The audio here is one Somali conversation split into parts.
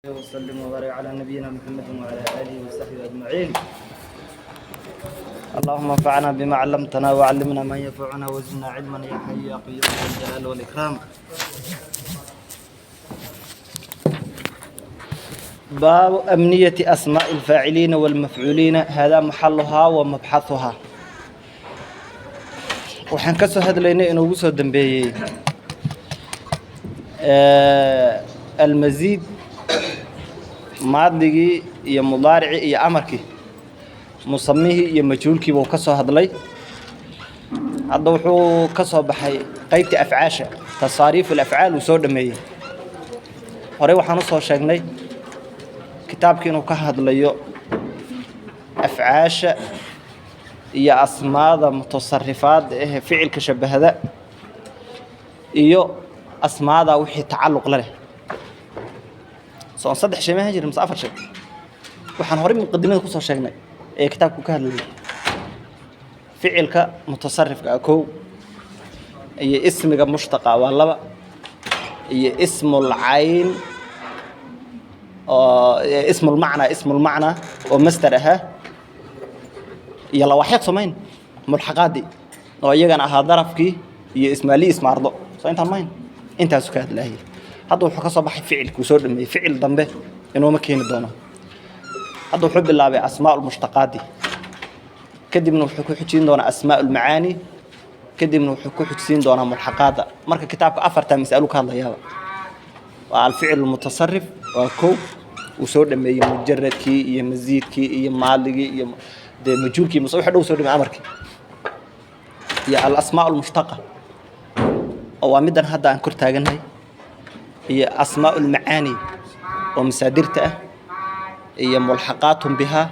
وسلم وبارك على نبينا محمد وعلى آله وصحبه أجمعين. اللهم انفعنا بما علمتنا وعلمنا ما ينفعنا وزدنا علما يا حي يا قيوم ذا الجلال والإكرام. باب أمنية أسماء الفاعلين والمفعولين هذا محلها ومبحثها. Waxaan ka soo hadlaynay inoogu soo dambeeyey almasiid, maadigii iyo mudaaricii iyo amarkii, musamihii iyo majhuulkii buu ka soo hadlay. Hadda wuxuu ka soo baxay qeybtii afcaasha, tasaariif alafcaal uu soo dhameeyey. Horey waxaan usoo sheegnay kitaabkii inuu ka hadlayo afcaasha iyo asmaada mutasarifaada ee ficilka shabahda iyo asmaada wixii tacalluq la leh. Soo saddex shay ma ahaan jirin mise afar shay? Waxaan horey muqadimada kusoo sheegnay ee kitaabku ka hadlayay ficilka mutasarifka ah kow, iyo ismiga mushtaqa waa laba, iyo ismul cayn oo ismulmacnaa, ismulmacnaa oo masder ahaa, iyo lawaaxiq somayn mulxaqaadii oo iyagana ahaa darafkii iyo ismaali ismaardo. Soo intaan mahayn intaasu ka hadlaayay. Hadda wuxuu ka soo baxay ficilkuu soo dhameeyey, ficil dambe inooma keeni doono. Hadda wuxuu bilaabay asmaa lmushtaqaadi, kadibna wuxuu ku xujin doonaa asmaa lmacaani, kadibna wuxuu ku xujsiin doonaa mulxaqaada. Marka kitaabka afartaa mas'alu ka hadlayaaba waa alficil mutasarif, waa kow, uu soo dhameeyey mujaradkii iyo masiidkii iyo maaligii iyo dee majhuulkii mase waxa dhow soo dhameeyey amarkii, iyo alasmaa lmushtaqa oo waa middan hadda aan kor taagannahay, iyo asmaa lmacaani oo masaadirta ah, iyo mulxaqaatun bihaa,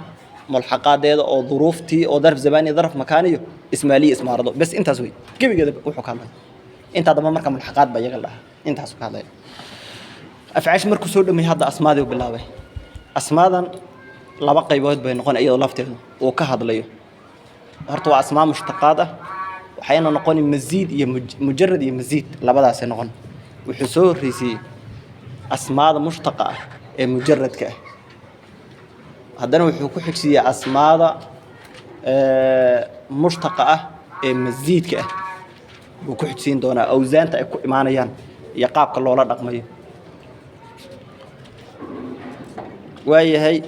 mulxaqaadeeda oo duruuftii oo darf zamaani, darf makaaniyo, ismaaliya, ismaarado. Bes intaas wey gebigeeda wuxuu ka hadlaya. Intaa dambe marka mulxaqaad ba iyaga la dhahaa. Intaasuu ka hadlaya. Afcaash markuu soo dhameeyey, hadda asmaadii u bilaabay. Asmaadan laba qaybood bay noqon iyadoo lafteedu uu ka hadlayo. Horta waa asmaa mushtaqaad ah, waxayna noqoni masiid iyo mujarad iyo masiid, labadaasay noqon. Wuxuu soo horreysiyey asmaada mushtaqa ah ee mujaradka ah, haddana wuxuu ku xigsiiyey asmaada mushtaqa ah ee masiidka ah buu ku xigsiin doonaa, awsaanta ay ku imaanayaan iyo qaabka loola dhaqmayo. Waayahay,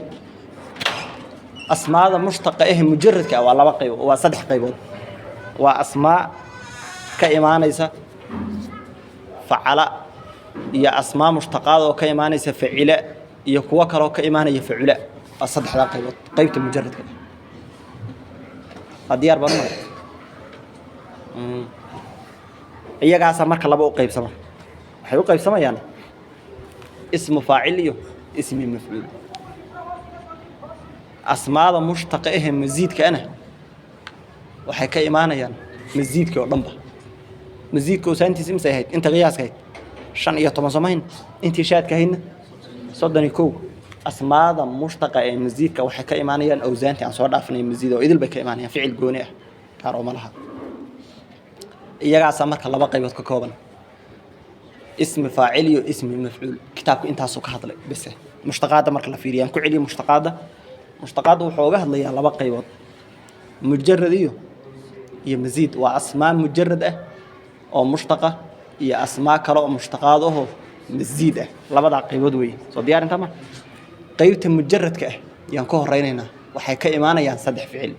asmaada mushtaqa eh mujaradka ah waa laba qaybood, waa saddex qaybood. Waa asmaa ka imaanaysa facala, iyo asmaa mushtaqaad oo ka imaanaysa facila, iyo kuwo kaloo ka imaanaya facula. Waa saddexdaa qaybood qaybta mujaradka ah. Waa diyaar baan umay. Iyagaasaa marka laba u qaybsama. Waxay u qaybsamayaan ismu faacil iyo ismi mafcuul. Asmaada mushtaqa ahe masiidkaana waxay ka imaanayaan masiidkii oo dhanba. Masiidka osaantiisa imisay ahayd? Inta qiyaaska ahayd 15 somayn, intii shaadka ahaydna 31. Asmaada mushtaqa ee masiidka waxay ka imaanayaan awsaantii aan soo dhaafinay, masiid oo idil bay ka imaanayaan, ficil gooni ah gaar oo ma laha. Iyagaasaa marka laba qaybood ka kooban, ismi faacil iyo ismi mafcuul. Kitaabku intaasuu ka hadlay bese. Mushtaqaadda marka la fiiriyo, aan ku celiyo mushtaqaadda. Mushtaqaadda wuxuu uga hadlayaa laba qaybood, mujarad iyo masiid. Waa asmaa mujarad ah oo mushtaqa iyo asmaa kale oo mushtaqaad ahoo masiid ah. Labadaa qaybood weeye. Soo diyaarinta ma qaybta mujaradka ah yaan ka horeynaynaa. Waxay ka imaanayaan saddex ficil,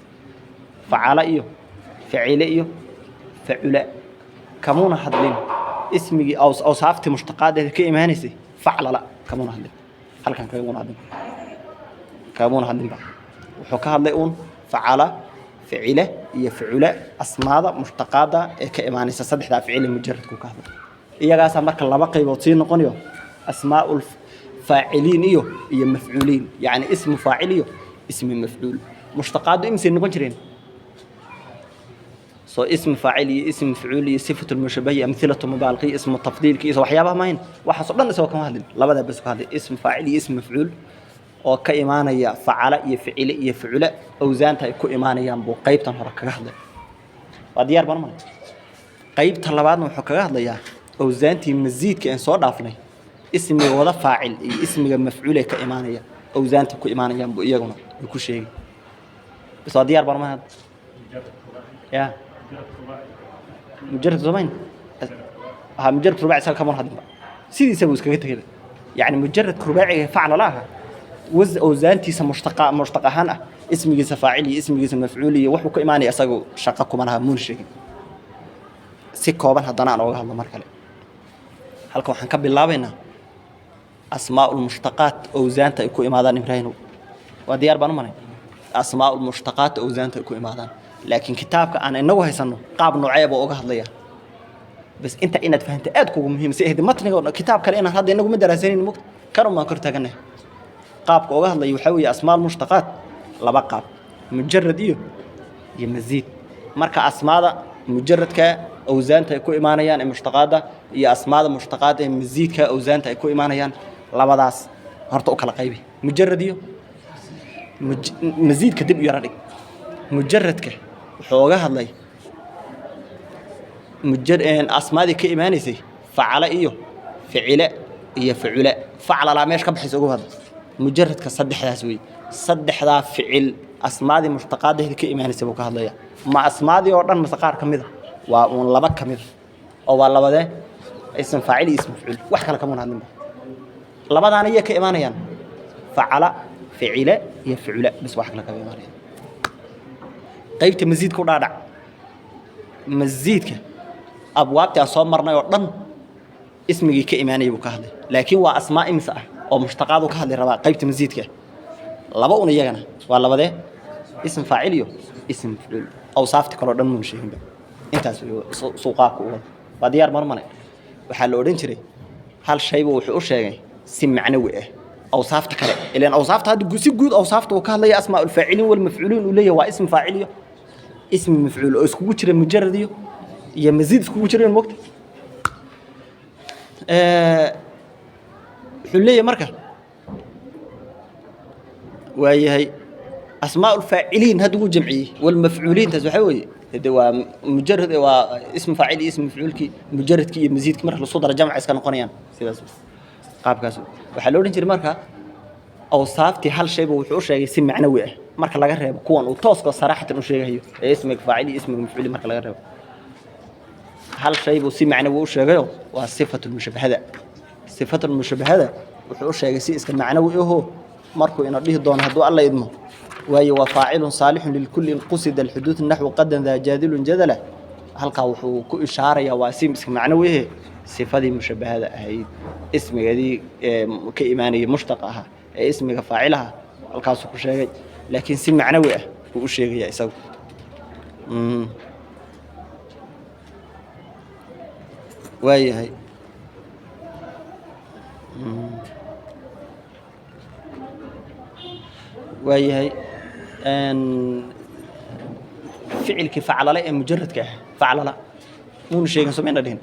facala iyo facile iyo facula. Kamuuna hadlin ismigii awsaaftii mushtaqaadeeda ka imaanaysay faclala, kamuuna hadlin halkan, kamuuna hadlin, kamuuna hadlinba. Wuxuu ka hadlay uun facala, facile iyo facula, asmaada mushtaqaada ee ka imaanaysa saddexdaa ficil ee mujaradku ka hadlay. Iyagaasaa marka laba qaybood sii noqonayo, asmaa'ul faaciliin iyo mafcuuliin, yacni ismu faacil iyo ismi mafcuul. Mushtaqaadu imisay noqon jireen? Soo ismi faacil iyo ismi mafcuul iyo sifatu lmushabah iyo amhilatu mubaalaqi iyo ismu tafdiilka iyo waxyaabaha mahayn. Waxaasoo dhan isagoo kama hadlin, labadaa bas ka hadlay, ismi faacil iyo ismi mafcuul oo ka imaanaya facala iyo ficile iyo facula, awsaanta ay ku imaanayaan buu qaybtan hore kaga hadlay. Waa diyaar baan malay. Qaybta labaadna wuxuu kaga hadlayaa awsaantii masiidka aan soo dhaafnay. Ismiga wada faacil iyo ismiga mafcuul ee ka imaanaya awsaanta ku imaanayaan buu iyaguna uu ku sheegay. Bas waa diyaar baan mahad ya mujarad soomayn ha mujarad rubaaci isaga kama hadlinba, sidiisa buu iskaga tegayba. Yani mujaradka rubaaciga facla la aha was awsaantiisa mushtaqa mushtaq ahaan ah, ismigiisa faacil iyo ismigiisa mafcuul iyo wuxuu ka imaanaya isagu shaqo kuma laha, muuna sheegin. Si kooban haddana aan ooga hadlo mar kale. Halka waxaan ka bilaabaynaa asmaa lmushtaqaat awsaanta ay ku imaadaan. Ibraahimow, waa diyaar baan u malay. Asmaa lmushtaqaat awsaanta ay ku imaadaan, laakiin kitaabka aan inagu haysanno qaab noocee buu uga hadlaya? Bas inta inaad fahamta aad kugu muhiim si ahdi matniga oo kitaab kale inaan hadda inagu ma daraasanin mugta kan umaan kor taaganahay. Qaabka uga hadlaya waxaa weeye asmaa lmushtaqaat laba qaab, mujarad iyo masiid. Marka asmaada mujaradka awsaanta ay ku imaanayaan ee mushtaqaadda iyo asmaada mushtaqaadda ee masiidka awsaanta ay ku imaanayaan, labadaas horta u kala qaybi, mujarad iyo masiidka dib u yara dhig. Mujaradka wuxuu oga hadlay asmaadii ka imaanaysay facala iyo ficile iyo facule. Faclalaa meesha ka baxaysa uga hadla. Mujaradka saddexdaas wey, saddexdaa ficil asmaadii mushtaqaadaheeda ka imaanaysa buu ka hadlaya. Ma asmaadii oo dhan mase qaar ka mida? Waa uun laba ka mida, oo waa labadee? Ism faacil iyo ism mafcuul. Wax kale kamuun hadlinba. Labadaana iyay ka imaanayaan? Facala, ficile iyo facule bas, wax kale kama imaanayaan. Qaybta masiidka u dhaadhac. Masiidka abwaabtii aan soo marnay oo dhan ismigii ka imaanayay buu ka hadlay, laakiin waa asmaa imisa ah oo mushtaqaadu ka hadli rabaa qaybta masiidka? Laba un iyagana. Waa labadee? Ism faacil iyo ism mafcuul. Awsaafti kaloo dhan muun sheeginba. Intaas wey suuqaabka u wada. Waa diyaar marmane. Waxaa la odhan jiray hal shayba wuxuu u sheegay si macnawi ah. Awsaafta kale ilaan awsaafta hadda si guud awsaafta uu ka hadlaya asmaa ulfaaciliin walmafcuuliin uu leeyahay waa ism faacil iyo ism mafcuul oo iskugu jira mujarad iyo masiid iskugu jireen mogta. Wuxuu leeyahay marka waayahay asmaa ulfaaciliin hadda wuu jamciyey walmafcuuliin. Taas waxaa weeye hade waa mujarad, waa ism faacil iyo ism mafcuulkii, mujaradkii iyo masiidkii marka lasoo daro jamca iska noqonayaan. Sidaas qaabkaas waxaa la odhan jiray. Marka awsaaftii hal shayba wuxuu u sheegay si macnawi ah, marka laga reebo kuwan uu tooska saraaxatan u sheegayo ee ismiga faacil iyo ismiga mafcuuli. Marka laga reebo hal shay buu si macnawi u sheegayo, waa sifatulmushabahada. Sifatulmushabahada wuxuu u sheegay si iska macnawi ahoo markuu ina dhihi doono hadduu Alla idmo. Waayo, waa faacilun saalixun lilkulli in qusida alxuduud naxwu qadan daa jaadilun jadala. Halkaa wuxuu ku ishaarayaa waa si iska macnawi ahe sifadii mushabahada ahayd, ismigeedii ka imaanayay mushtaqa ahaa ee ismiga faacilaha halkaasuu ku sheegay, laakiin si macnawi ah buu u sheegayaa isagu. Waayahay, waayahay. Ficilkii faclale ee mujaradka ah, faclala muuna sheegin, somayna dhihin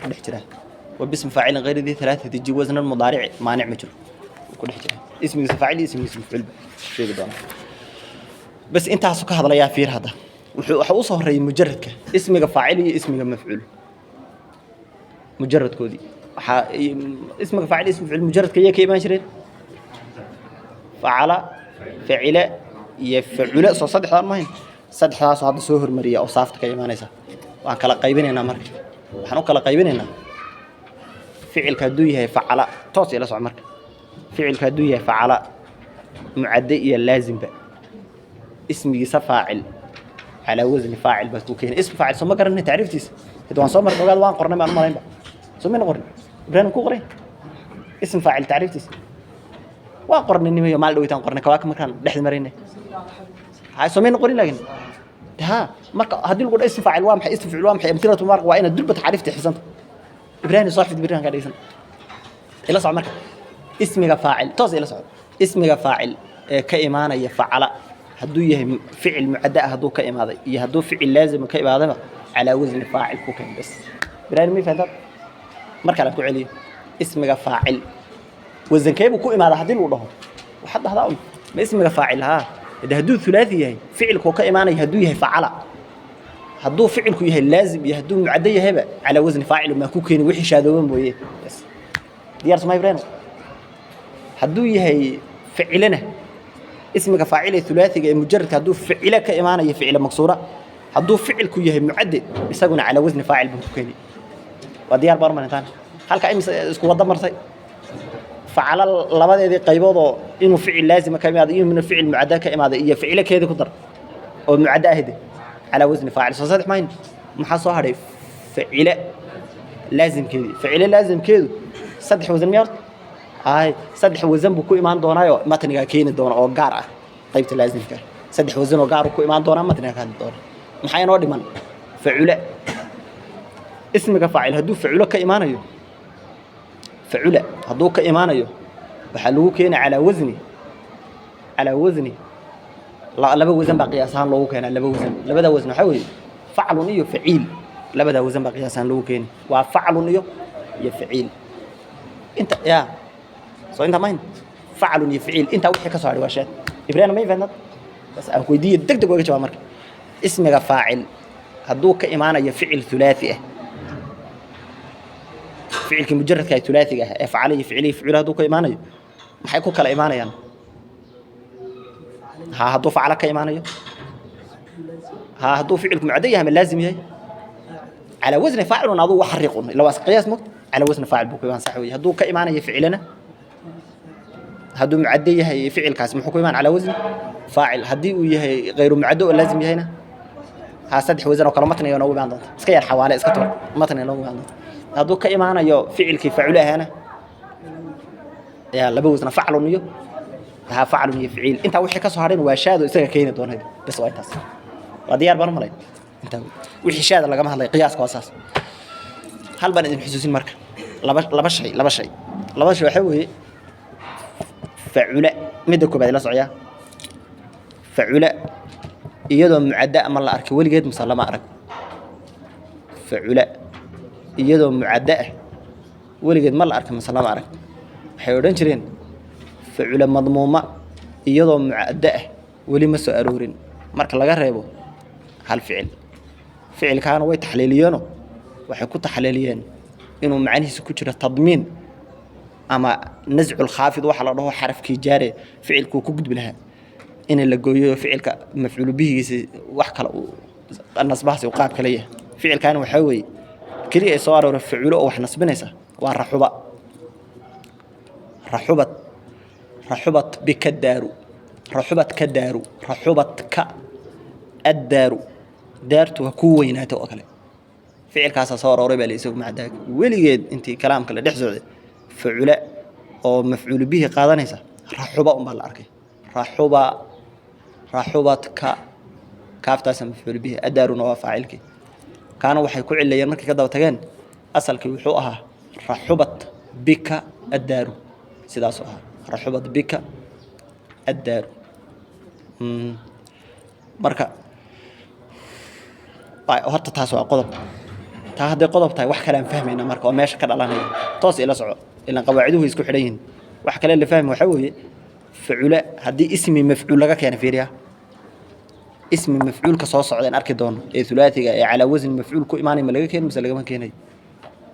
ku dhex jiraa. Wa bismi faacilin hayri dii alaaثati ji wasna mudaarici maanic ma jiro, ku dhex jira ismigiisa faacil iyo ismigiisa mafcuulba sheegi doonaa. Bas intaasu ka hadlayaa. Fiir hadda wuxuu waxa u soo horeeyay mujaradka ismiga faacil iyo ismiga mafcuul mujaradkoodii. Waxaa ismiga faacil iyo ismi mafcuul mujaradka iyay ka imaan jireen? Facala, facile iyo facule. Soo saddexdaan mahayn? Saddexdaasoo hadda soo hormariya awsaafta ka imaanaysa. Waan kala qaybinaynaa. Marka waxaan u kala qaybinaynaa ficilka hadduu yahay facala, toos ila soco. Marka ficilka hadduu yahay facala mucadde iyo laazimba, ismigiisa faacil calaa wasni faacil baad ku keenay. Ism faacil soo ma garanay tacriiftiisa? Hada waan soo marnay, ogaad, waan qornay baan u malaynba. Soo mayna qorin? Ibraahim ku qoray ism faacil tacriiftiisa, waan qornay nimayo maal dhaweytaan qornay kawaaka markaan dhexda maraynay. Ha soo mayna qorin? Laakiin ha marka haddii lagu dhaho ism faacil waa maxay, ism ficil waa maxay, amthilatu marka waa inaad durba tacriifta xifsanta. Ibraahim soo xifid, Ibraahim ka dhegeysan. Ila soco marka ismiga faacil, toos ila soco. Ismiga faacil ee ka imaanaya facala hadduu yahay ficil mucadda ah hadduu ka imaaday iyo hadduu ficil laazima ka imaadaba, calaa wasni faacil ku keen bas. Ibraahim ma fahantaad? Mar kale aan ku celiyo. Ismiga faacil wasankee buu ku imaadaa haddii lagu dhaho, waxaad dhahdaa un ma ismiga faacil haa de hadduu thulathi yahay ficilkuu ka imaanaya hadduu yahay facala, hadduu ficilku yahay laazim iyo hadduu mucaddo yahayba, calaa wasni faacil maa ku keeni, wixii shaadooba mooye bas. Diyaar sumay ibrahim? Hadduu yahay ficilana, ismiga faacil ee thulaathiga ee mujaradka hadduu ficilo ka imaanayo, ficilo maksuura. Hadduu ficilku yahay mucadde, isaguna calaa wasni faacil buu ku keeni. Waa diyaar baan intaan halka imise isku wada martay facala labadeedii qaybood oo inuu ficil laazima ka imaado iyo inuu ficil mucadda ka imaado, iyo ficilo keedii ku dar oo mucadda ahde calaa wasni faacil. Soo saddex mayn? Maxaa soo hadhay? Ficile laazimkeedii. Ficile laazimkeedu saddex wasan miya horta? Ay, saddex wasan buu ku imaan doonaayo, matnigaa keeni doona oo gaar ah. Qaybta laazimka saddex wasan oo gaar ku imaan doonaa, matnigaa ka hadli doona. Maxaa inoo dhiman? Facule. Ismiga faacil hadduu faculo ka imaanayo, facula hadduu ka imaanayo, waxaa lagu keeni calaa wasni laba wasan baa qiyaas ahaan loogu keenaa. Laba wasan, labada wasan waxaa weeye faclun iyo faciil. Labada wasan baa qiyaas ahaan loogu keeni, waa faclun iyo faciil. Inta ya soo inta mayn, faclun iyo faciil. Intaa wixii ka soo hadhay waa shaad. Ibrahim, ma fahamtad? Bas aan ku weydiiyo, deg deg uga jawaab. Marka ismiga faacil hadduu ka imaanayo ficil thulaathi ah, ficilkii mujaradka ee thulaathiga ah ee facala iyo ficilihi ficil hadduu ka imaanayo, maxay ku kala imaanayaan? Ha, hadduu facala ka imaanayo, ha, hadduu ficilku mucaddo yahay ama laazim yahay, calaa wasni faacilun aduu wax xariiqun ila waa qiyaas mog, calaa wasni faacil buu ku imaan. Sax weeye. Hadduu ka imaanayo ficilana, hadduu mucaddo yahay ficilkaasi, muxuu ku imaan? Calaa wasni faacil. Haddii uu yahay hayru mucaddo oo laazim yahayna, ha, saddex wasan oo kale matniga noogu imaan doonta. Iska yar xawaale, iska tuur, matniga noogu imaan doonta. Hadduu ka imaanayo ficilkii facule ahaana, ya, laba wasna, faclun iyo, ha, faclun iyo ficiil. Intaa wixii ka soo hadhayn waa shaado, isaga keeni doona. Bas, waa intaas. Waa diyaar baan u malay. Intaa wixii shaada lagama hadlay, qiyaaska waa saas. Hal baan idin xusuusin marka, laba shay. Waxaa weeye facula. Midda koobaad ila socyaa: facula iyadoo mucadda ama la arkay weligeed mise lama arag? Facula iyadoo mucaddo ah weligeed ma la arkay mise lama arag? Waxay odhan jireen facula madmuuma iyadoo mucaddo ah weli ma soo aroorin, marka laga reebo hal ficil. Ficilkaana way taxliiliyeeno, waxay ku taxliiliyeen inuu macnihiisa ku jiro tadmiin ama nascu lkhaafid, waxa la dhaho xarafkii jaare ficilkuu ku gudbi lahaa in la gooyo, ficilka mafcuulu bihigiisa wax kale uu nasbahaasi uu qaab kale yahay. Ficilkaana waxaa weeye keliya ay soo aroora faculo oo wax nasbinaysa waa raxuba. Raxubat, raxubat bika daaru, raxubat ka daaru, raxubat ka addaaru, daartu ha kuu weynaato oo kale. Ficilkaasaa soo arooray baa la isagu macdaag. Weligeed intii kalaamka la dhex socday facula oo mafcuulu bihi qaadanaysa raxuba unbaa la arkay. Raxuba, raxubatka, kaaftaasa mafcuulu bihi, addaaruna waa faacilkii. Kaana waxay ku cilayeen markay ka daba tageen, asalkii wuxuu ahaa raxubat bika addaaru, sidaasuu ahaa, raxubat bika addaaru. Marka horta taas waa qodob. Taa hadday qodob tahay, wax kale aan fahmayna marka oo meesha ka dhalanaya, toos ila soco, ilan qawaaciduhu isku xidhan yihiin. Wax kale la fahmi waxaa weeye facula haddii ismi mafcuul laga keena, fiiriya, ismi mafcuulka soo socda aan arki doono ee thulaathiga ee calaa wasni mafcuul ku imaanay, ma laga keeni mise lagama keenayo?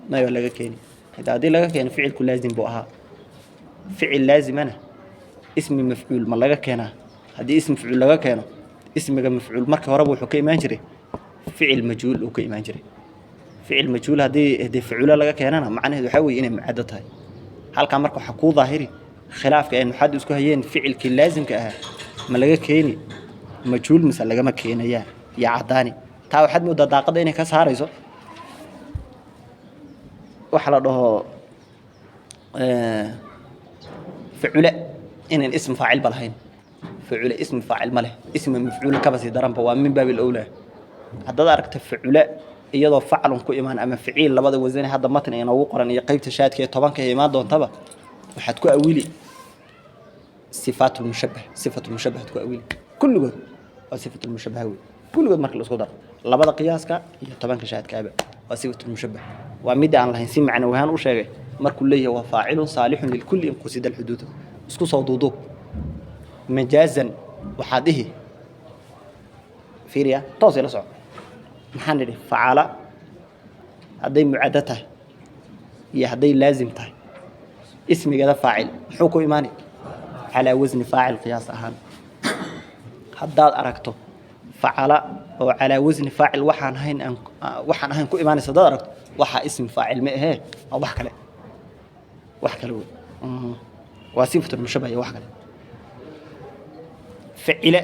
Maya, laga keeni. Xitaa haddii laga keeno, ficilku laazim buu ahaa. Ficil laazimana ismi mafcuul ma laga keenaa? Haddii ismi mafcuul laga keeno, ismiga mafcuul markii horeba wuxuu ka imaan jiray ficil majhuul uu ka imaan jiray. Ficil majhuul haddii facuulo laga keenana, macnaheedu waxaa weeye inay mucaddo tahay. Halkaa marka waxaa kuu daahiri khilaafka ay nuxaaddu isku hayeen: ficilkii laazimka ahaa ma laga keeni majhuul mise lagama keenayaa? Iyo caddaani taa waxaad moodaa daaqadda inay ka saarayso waxa la dhaho facule inayn ism faacil ba lahayn. Facule ism faacil ma leh, ismi mafcuul kaba sii daranba, waa min baabi alawlaa. Haddaad aragta facule iyadoo faclun ku imaan ama ficiil, labada wasane hadda matni inoogu qoran iyo qeybta shaadka ee 10-ka ee imaan doontaba, waxaad ku awili sifaat lmushabbah, sifat lmushabbah ku awili. Kulligood waa sifat lmushabbah wey kulligood. Marka la isku daro labada qiyaaska iyo 10-ka shaadkaaba waa sifat lmushabbah. Waa midda aan lahayn si macno ahaan u sheegay markuu leeyahay waa faacilun saalixun lilkulli in qusida alxuduud. Isku soo duuduub, majaazan waxaad dhihi, fiiriya, toos ila soco. Maxaan nidhi? Facala hadday mucaddo tahay iyo hadday laazim tahay. Ismigeeda faacil muxuu ku imaani? Calaa wasni faacil qiyaas ahaan. Haddaad aragto facala oo calaa wasni faacil waxaan ahayn aan waxaan ahayn ku imaanaysa, haddaad aragto, waxaa ism faacil ma ahee, waa wax kale, wax kale wey. Waa sifatun mushabah iyo wax kale. Ficile,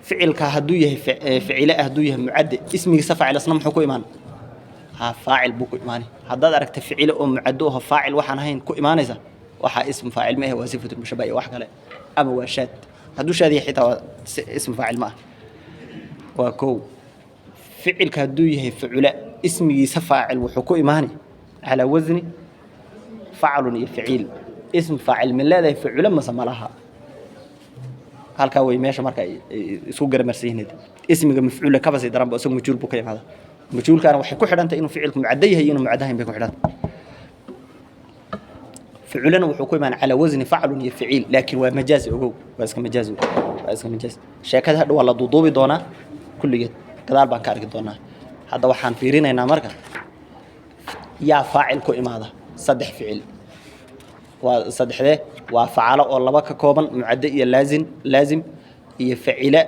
ficilka hadduu yahay ficile, hadduu yahay mucadde, ismigiisa faacil asna muxuu ku imaan? Ha, faacil buu ku imaanay. Haddaad aragta ficile oo mucaddo aho faacil waxaan ahayn ku imaanaysa, waxaa ism faacil ma ahe, waa sifatun mushabah iyo wax kale, ama waa shaad. Hadduu shaad yahay xitaa waa ism faacil ma ah. Waa kow. Ficilka hadduu yahay facula, ismigiisa faacil wuxuu ku imaani calaa wasni faclun iyo faciil. Ism faacil ma leedahay facula mase ma laha? Halkaa way meesha marka ay isku garamarsan yihiin. Ismiga mafcuula kaba sii daranba, isagu majhuul buu ka imaada. Majhuulkaana waxay ku xidhantahay inuu ficilku mucaddo yahay iyo inuu mucaddo ahayn bay ku xidhantay. Faculana wuxuu ku imaan calaa wasni faclun iyo faciil, laakiin waa majaazi, ogow, waa iska majaazi, waa iska majaazi. Sheekada hadha waa la duuduubi doonaa kulligeed, gadaal baan ka arki doonaa. Hadda waxaan fiirinaynaa marka yaa faacil ku imaada. Saddex ficil waa saddexdee? Waa facalo oo laba ka kooban, mucadde iyo laazim, laazim iyo facile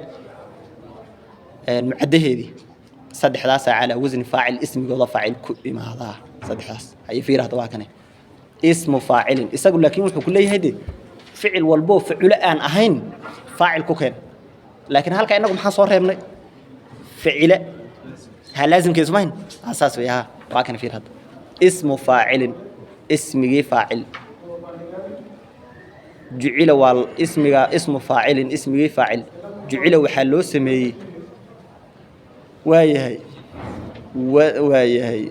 mucaddaheedii. Saddexdaasaa calaa wasni faacil ismigooda faacil ku imaadaa, saddexdaas. Haye, fiir hadda, waa kane ismu faacilin isagu, laakiin wuxuu ku leeyahay de ficil walboo faculo aan ahayn faacil ku keen. Laakiin halka innagu maxaan soo reebnay? Facile ha laazimkeesu mahayn. Ha, saas wey. Ha, waa kana, fiir hadda. Ismu faacilin, ismigii faacil, jucila waa ismiga. Ismu faacilin, ismigii faacil, jucila waxaa loo sameeyey, waayahay, waayahay.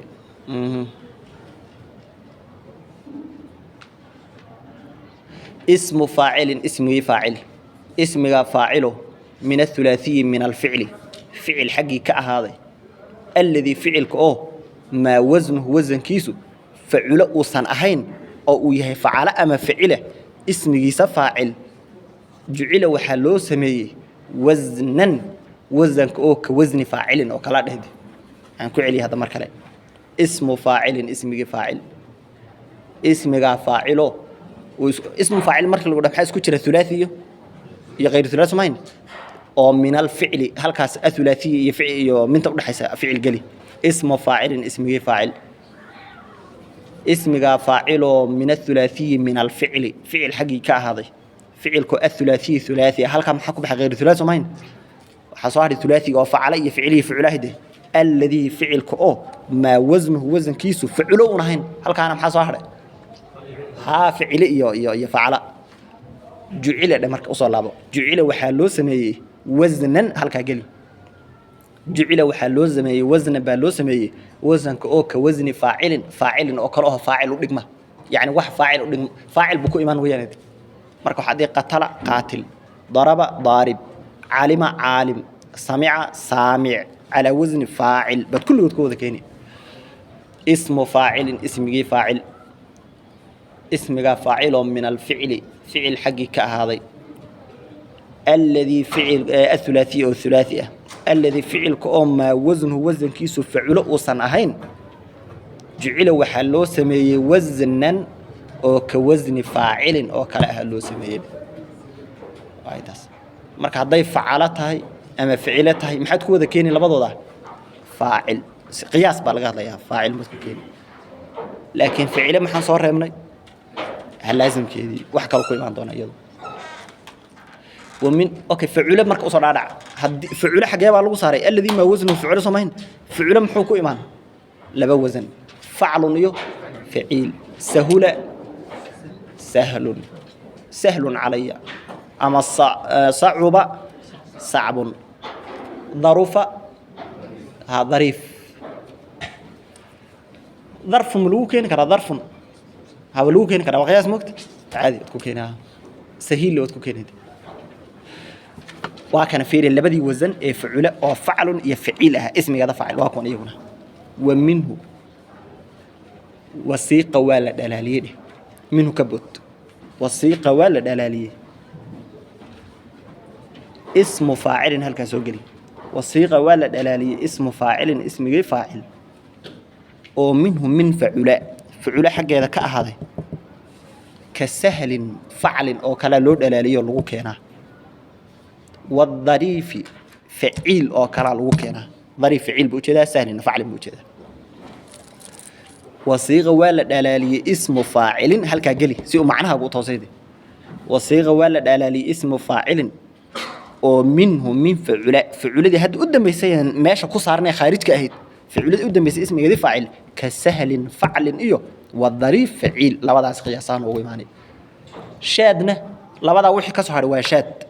Ismu faacilin, ismigii faacil, ismiga faacilo, min athulaathiyi min alficli, ficil xaggii ka ahaaday, alladii ficilka oo maa wasnuhu wasankiisu faculo uusan ahayn oo uu yahay facalo ama facile, ismigiisa faacil, jucila waxaa loo sameeyey wasnan, wasanka oo ka wasni faacilin oo kala dhehde. Aan ku celiya hadda mar kale. Ismu faacilin, ismigii faacil, ismigaa faacilo ismu faacil marka lagu dhaho, maxaa isku jira? Thulaathi iyo غayr thulaathi mayn oo min alficli. Halkaas athulaathiya iyo ficil iyo minta udhexaysa ficil geli. Ismu faacilin, ismigii faacil, ismigaa faaciloo min athulaathiyi min alficli, ficil xaggii ka ahaaday, ficilku athulaathiyi thulaathi ah. Halkaa maxaa ku baxay? غayr thulaathi mayn. Waxaa soo hadhay thulaathiga oo facala iyo ficilihi ficulaahide. Alladii ficilka oo maa wasnuhu wasankiisu faculo un ahayn. Halkaana maxaa soo hadhay? Haa, ficile iyo facala. Jucila dhe marka usoo laabo. Jucila waxaa loo sameeyey wasnan, halkaa geli. Jucila waxaa loo sameeyey wasnan baa loo sameeyey, wasanka oo ka wasni faacilin, faacilin oo kale oo faacil u dhigma, yacni wax faacil u dhigma, faacil buu ku imaan weyaan. Marka waxaa dhihi qatala qaatil, daraba daarib, calima caalim, samica saamic, calaa wasni faacil baad kulligood ku wada keeni. Ismu faacilin, ismigii faacil, ismigaa faaciloo min alficli, ficil xaggii ka ahaaday, alladii ficil athulaathiy oo thulaathi ah, alladii ficilka oo maa wasnuhu wasankiisu faculo uusan ahayn, jucila waxaa loo sameeyey wasnan oo ka wasni faacilin oo kale ah loo sameeyey. Waa taas. Marka hadday facalo tahay ama ficilo tahay, maxaad ku wada keeni labadooda? Faacil. Qiyaas baa laga hadlayaa, faacil maad ku keeni. Laakiin ficile maxaan soo reebnay? Ha, laasimkeedii wax kale ku imaan doona iyadu. ومن okay faculo marka usoo dhaadhac. Haddii faculo xagee baa lagu saaray? Alladii maa wasnuhu faculo samayn. Faculo muxuu ku imaan? Laba wasan, faclun iyo faciil. Sahula sahlun, sahlun calaya, ama sacuba sacbun, darufa ha dariif. Darfun ma lagu keeni karaa? Darfun haba lagu keeni karaa, waa qiyaas moogta, caadi waad ku keenaa, sahiille waad ku keenayda. Waa kana, fiiri labadii wasan ee facule oo faclun iyo faciil ah, ismigeeda faacil waa kuwan iyaguna. Wa minhu wasiiqa waa la dhalaaliyey dheh. Minhu ka bod. Wasiiqa waa la dhalaaliyey ismu faacilin, halkaa soo geli. Wasiiqa waa la dhalaaliyey ismu faacilin, ismigii faacil, oo minhu min facula, facula xaggeeda ka ahaaday. Ka sahlin faclin oo kalea loo dhalaaliyo lagu keenaa. Wadariifi faciil oo kalaa lagu keenaa. Dariif faciil buu ujeedaa, sahlina faclin buu ujeedaa. Wasiiqa waa la dhalaaliyey ismu faacilin, halkaa geli si uu macnahaagu u toosayde. Wasiiqa waa la dhalaaliyey ismu faacilin oo minhu min facula, faculadii hadda u dambaysay meesha ku saarnay khaarijka ahayd, faculadii u dambaysay ismigeedii faacil, ka sahlin faclin iyo wadariif faciil, labadaas qiyaasaan ugu imaanay. Shaadna labadaa wixii ka soo hadhay waa shaad.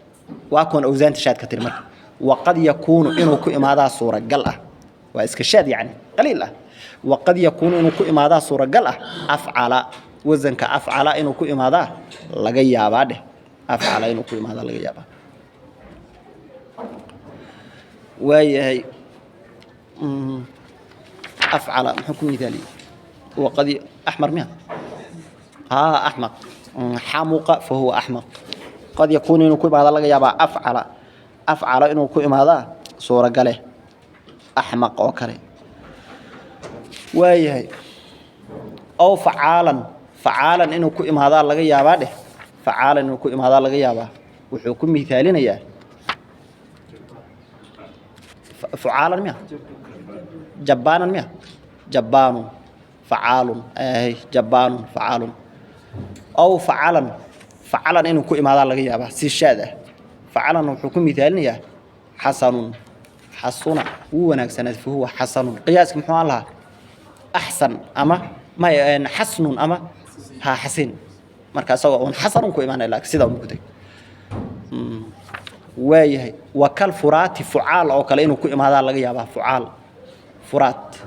Waa kuwan awsaanta shaadka tiri. Marka waqad yakuunu inuu ku imaadaa suuragal ah, waa iska shaad, yacni qaliil ah. Waqad yakuunu inuu ku imaadaa suuragal ah afcala, wasanka afcala inuu ku imaadaa laga yaabaa dheh, afcala inuu ku imaadaa laga yaabaa. Waayahay, afcala muxuu ku mithaaliyey? Waqad axmar miya? Haa, axmaq. Xamuqa fahuwa axmaq. Qad yakuunu inuu ku imaadaa laga yaabaa afcala, afcala inuu ku imaadaa suuragale, axmaq oo kale. Waayahay, ow facaalan, facaalan inuu ku imaadaa laga yaabaa dheh, facaalan inuu ku imaadaa laga yaabaa. Wuxuu ku mithaalinayaa fucaalan miya? Jabbaanan miya? Jabbaanun facaalun, ay jabbaanun facaalun. Ow facalan, facalan inuu ku imaadaa laga yaabaa si shaad ah. Facalan wuxuu ku mithaalinayaa xasanun, xasuna wuu wanaagsanaa, fa huwa xasanun. Qiyaaska muxuu aan lahaa? Axsan ama may xasnun ama ha xasin. Marka isagoo un xasanun ku imaanaya, laakiin sidaa un ku teg. Waayahay, wa kal furaati, fucaal oo kale inuu ku imaadaa laga yaabaa. Fucaal, furaat,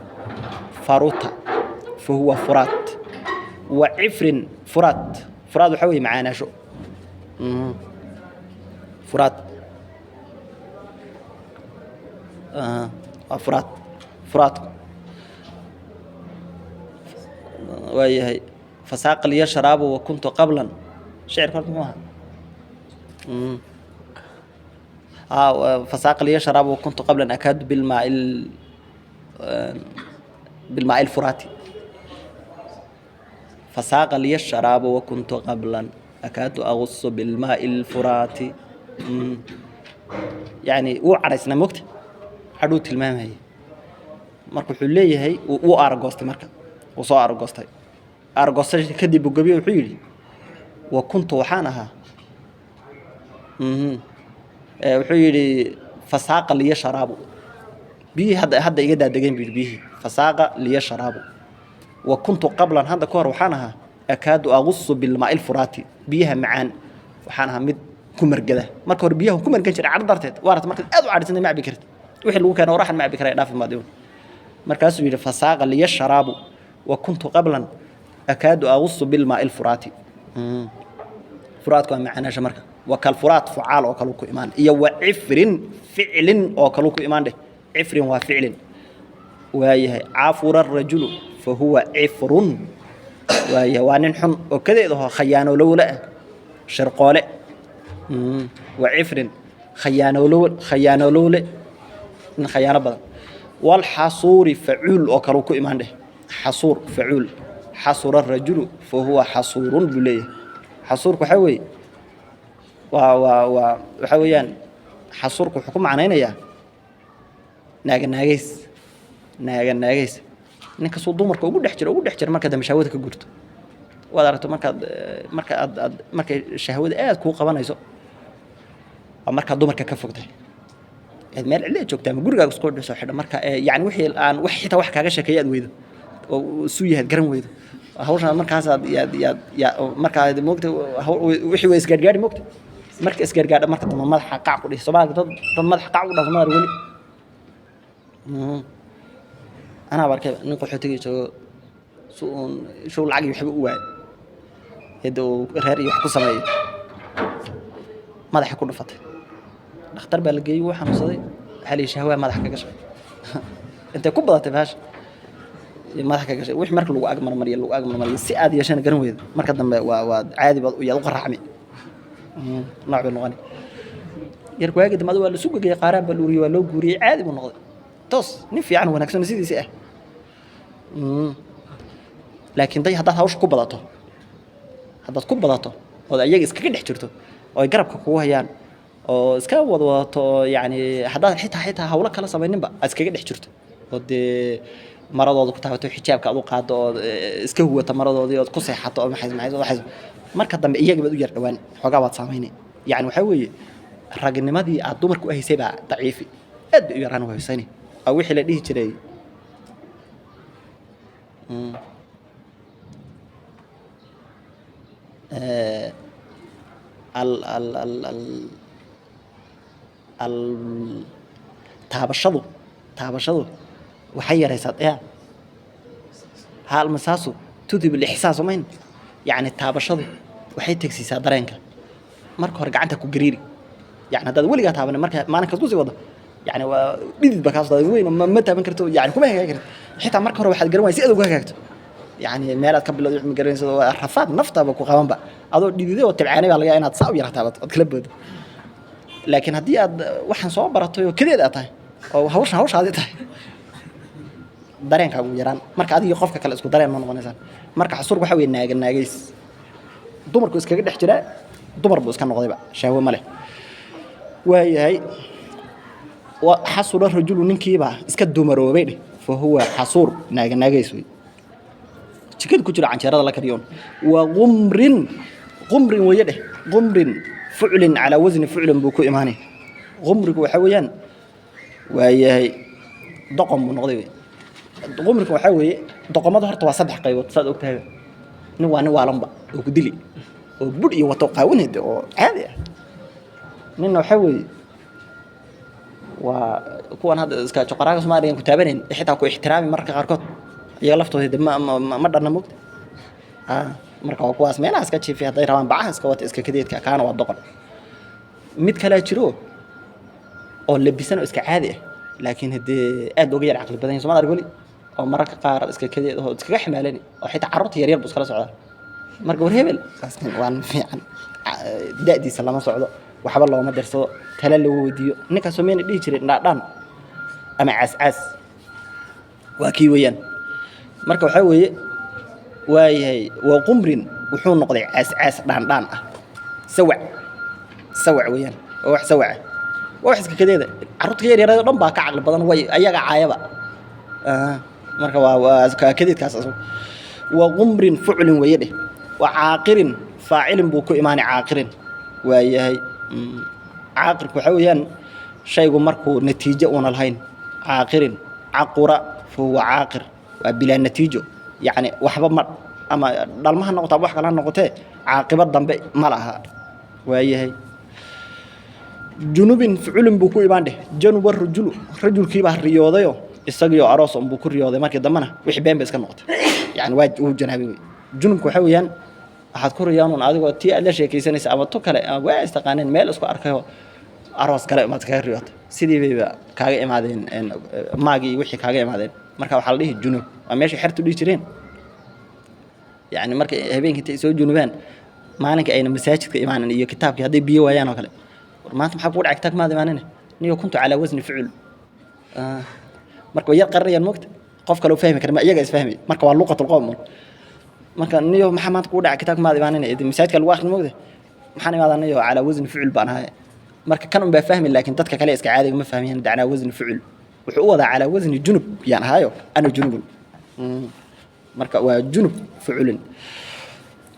faruta fa huwa furaat. Wa cifrin, furaat, furaat waxaa weeye macaanaasho. Furaat waa furaat, furaatku. Waayahay, fasaaqa liya sharaabu wa kuntu qablan, shicirka horta muxuu ahaa? Fasaaqa liya sharaabu wa kuntu qablan akaadu bilmaa'i lfuraati. Fasaaqa liya sharaabu wa kuntu qablan akaadu agusu bilmaa'i lfuraati. Yani wuu cadhaysnaa, mogta hadhuu tilmaamayay. Marka wuxuu leeyahay wuu aaragoostay. Marka wuu soo aaragoostay, aaragoostay kadib buu gebiye wuxuu yidhi wa kuntu waxaan ahaa. Wuxuu yidhi fasaaqa liya sharaabu, biyihii hadda iga daadegeen buu yidhi biyihii. Fasaaqa liya sharaabu wa kuntu qablan, hadda ka hor waxaan ahaa akaadu agusu bilmaa'i lfuraati, biyaha macaan waxaan ahaa mid ku margada. Marka hore biyaha ku margan jiray cadho darteed. Waarata markaad aad u cadhaysantay ma cabi kartid wixii lagu keeno, oraxan ma cabi karay, dhaafi maad. Markaasuu yidhi fasaaqa liya sharaabu wa kuntu qablan akaadu agusu bilmaa'i lfuraati. Furaadku waa macaanaasha. Marka wa kalfuraat fucaal oo kalu ku imaan, iyo wa cifrin ficlin oo kalu ku imaan dheh. Cifrin waa ficlin. Waayahay, cafura arajulu fa huwa cifrun. Waayahay, waa nin xun oo kadeed aho, khayaanoolowle ah, shirqoole. Wa cifrin khayaanoolow, khayaanoolowle, nin khayaano badan. Walxasuuri facuul oo kalu ku imaan dheh. Xasuur facuul, xasura arajulu fa huwa xasuurun buu leeyahay. Xasuurku waxaa weeye waa waxaa weeyaan, xasuurku wuxuu ku macnaynayaa naaga naagays, naaga naagays, nin kastuu dumarka ugu dhex jiro, ugu dhex jiro, marka dambe shahwada ka gurto. Waad aragto markaad marka aad markay shahwada aad kuu qabanayso waa markaad dumarka ka fogtahay, eed meel cidla joogta ama gurigaaga isku soo xidho. Marka yani wixii aan wax xitaa wax kaaga sheekeeya aad weydo oo suu yahaad garan weydo hawshan, markaasaad yaad yaad yaa markaa moogta wixii way isgaadhgaadhi moogta. Marka isgaadhgaadha, marka dambe madaxa qac ku dhihi. Soomaalika dad madaxa qac u dhaha Soomaaliya weli. Anaa arkay nin qaxootiga joogo si uun show lacag iyo waxba u waayay, hada uu reer iyo wax ku sameeyo, madaxa ku dhufatay. Dhakhtar baa la geeyey, wuu xanuunsaday. Waxaa la yidhi shahwaa madaxa ka gashay, intay ku badatay bahasha madaxa ka gashay. Wixii marka lagu ag marmariyo, lagu ag marmariyo, si aad yeeshana garan weydo, marka dambe waa caadi baad yaad u qaraacmi, nooc bay noqoni. Yarka waagi dambe waa la sugagayay, qaaraan baa la uriyey, waa loo guuriyey, caadi buu noqday, toos nin fiican wanaagsan sidiisii ah. Laakiin day haddaad hawsha ku badato. Haddaad ku badato ood ayaga iskaga dhex jirto oo ay garabka kugu hayaan oo iska wadwadato oo yacni haddaad xitaa hawlo kala samayninba aad iskaga dhex jirto oo dee maradooda ku taabato, xijaabka aad u qaado oo iska huwato maradoodii ood ku seexato oo maxay maxay waxay, marka dambe iyaga baad u yar dhawaan, xoogaa baad saameynay. Yacni waxaa weeye ragnimadii aad dumarku u haysay baa daciifi, aad bay u yaraan haysani oo wixii la dhihi jiray al al al al al taabashadu waxay yaraysaa ya ha almasaasu tudhib alixsaas umayn. Yacni taabashadu waxay tegsiisaa dareenka. Marka hore gacanta ku gariiri, yani haddaad weligaa taabanin, marka maalinkaad kusii wado, yani waa dhidid ba kaas weyn, ma taaban karto, yani kuma hagaagi karto. Xitaa marka hore waxaad garan waysa si aad ugu hagaagto, yani meelaad ka bilowdo ma garanayso, waa rafaad, naftaba ku qabanba adoo dhididay oo tabcaanay baa laga yaabaa inaad saa u yara taabato ood kala boodo. Laakiin haddii aad waxaan soo baratay oo kadeed aad tahay oo hawshan hawshaadi tahay, dareenkaagu yaraan. Marka adiga qofka kale isku dareen ma noqonaysaan. Marka xasurku waxa weeye naaga naagays, dumarku iskaga dhex jiraa, dumar buu iska noqdayba, shahwo ma leh. Waayahay, wa xasura rajulu, ninkiibaa iska dumaroobay dheh, fa huwa xasuur, naaga naagays wey, jikada ku jira canjeerada la kariyoon. Wa qumrin, qumrin weeye dheh, qumrin fuclin calaa wasni fuclin buu ku imaanay. Qumrigu waxa weeyaan, waayahay, doqon buu noqday wey. Qumrigu waxaa weeye doqomada horta waa saddex qaybood, saad ogtahay. Nin waa nin waalanba oo ku dili oo budh iyo wato qaawaned oo caadi ah. Ninna waxaa weeye waa kuwan hadda iska joqoraaga Soomaaliga ku taabanayn, xitaa ku ixtiraami mararka qaarkood, iyaga laftooda de ma dhanna mogta. Ah, marka waa kuwaas meelaha iska jiifay, hadday rabaan bacaha iska wata, iska kadeedka, kaana waa doqon. Mid kalea jiro oo labisan oo iska caadi ah, laakiin haddee aad looga yar caqli badan yahay. Soomad arag weli oo mararka qaar iska kadeed oo iskaga xamaalani oo xitaa carruurta yaryar buu iskala socdaa. Marka war hebel kaas nin waa nin fiican, da'diisa lama socdo, waxba looma dirsado, tala lagu weydiiyo. Ninkaasoo meyna dhihi jiray dhaadhaan ama caas caas, waa kii weeyaan. Marka waxaa weeye, waayahay, waa qumrin, wuxuu noqday caas caas dhaandhaan ah, sawac sawac weeyaan, waa wax sawaca, waa wax iska kadeeda. Carruurta ka yaryarayd oo dhan baa ka caqli badan, way ayaga caayaba. Marka waa kadeedkaas asagu. Waa qumrin fuclin weeye dheh. Waa caaqirin faacilin buu ku imaanay. Caaqirin, waayahay, caaqirku waxaa weeyaan shaygu markuu natiijo uuna lahayn. Caaqirin caqura fa huwa caaqir, waa bilaa natiijo, yacni waxba ma ama dhalma ha noqoto ama wax kale ha noqotee, caaqibad dambe ma laha. Waayahay, junubin fuculin buu ku imaan dheh. Januba rajulu, rajulkiibaa riyoodayo, isagiyo aroos unbuu ku riyooday, markii dambena wixii been bay iska noqotay, yani waa uu janaabay wey. Junubku waxaa weeyaan waxaad ku riyoonuun adigoo tii aad la sheekaysanaysa ama tu kale ama waa istaqaaneen meel isku arkayo aroos kale umaad kaga riyootay, sidii bayba kaaga imaadeen maagii wixii kaaga imaadeen. Marka waxaa la dhihi junub, waa meesha xertu dhihi jireen, yani marka habeenkii intay soo junubaan maalinka ayna masaajidka imaanin iyo kitaabkii hadday biyo waayaan oo kale. War maanta maxaa kugu dhacay? Kitaabka maad imaanine niyo kuntu calaa wasni fucul. Marka way yar qarinayaan moogta, qof kale u fahmi kara ma iyaga isfahmay. Marka waa luqatul qowm. Marka niyo maxaa maanta kugu dhacay? Kitaabka maad imaanine, masaajidka lagu akhrin moogta, maxaan imaadaa niyo calaa wasni fucul baan ahay. Marka kan un baa fahmi, laakiin dadka kale iska caadiga ma fahmayaan. Calaa wasni fucul wuxuu u wadaa calaa wasni junub yaan ahayo, ana junubun. Marka waa junub fuculin.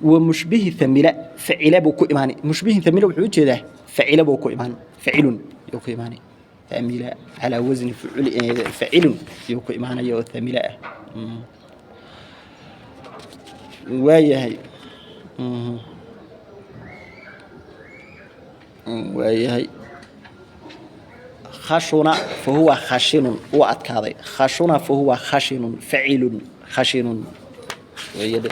Wa mushbihi thamila facila buu ku imaanay. Mushbihi thamila wuxuu u jeedaa facila buu ku imaan, facilun yuu ku imaanay. Thamila calaa wasni fucul facilun yuu ku imaanaya oo thamila ah. Waayahay. Waayahay, khashuna fa huwa khashinun, wuu adkaaday. Khashuna fa huwa khashinun, facilun khashinun weeyade.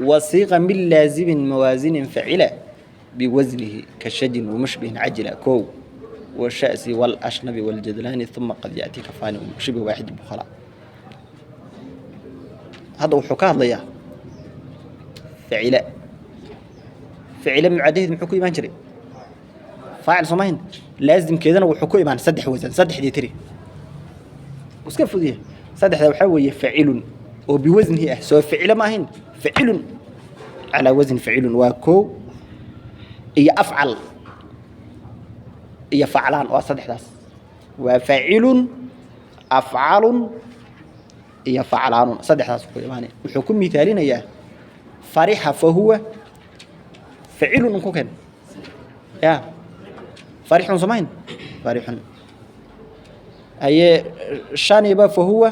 Wasiiqa min laazimin mawaasinin facila biwasnihi kashajin wamushbihin cajila kow washa'si walashnabi waljadlaani uma qad ya'ti kafaani shibhi waaxid bukhala. Hadda wuxuu ka hadlayaa facila. Facila mucaadaheed muxuu ku imaan jiray? Faacil soomahin. Laazimkeedana wuxuu ku imaan saddex wasan, saddexdii tiri iska fudiya. Saddexda waxaa weeye facilun oo biwasnihi ah, soo ficilo ma ahayn, facilun. Calaa wasni facilun waa koo, iyo afcal iyo faclaan, waa saddexdaas. Waa facilun, afcalun iyo faclaanun, saddexdaas ku imaanay. Wuxuu ku miithaalinayaa farixa fahuwa facilun, un ku keen ya farixun samayn farixun. Haye, shaniba fahuwa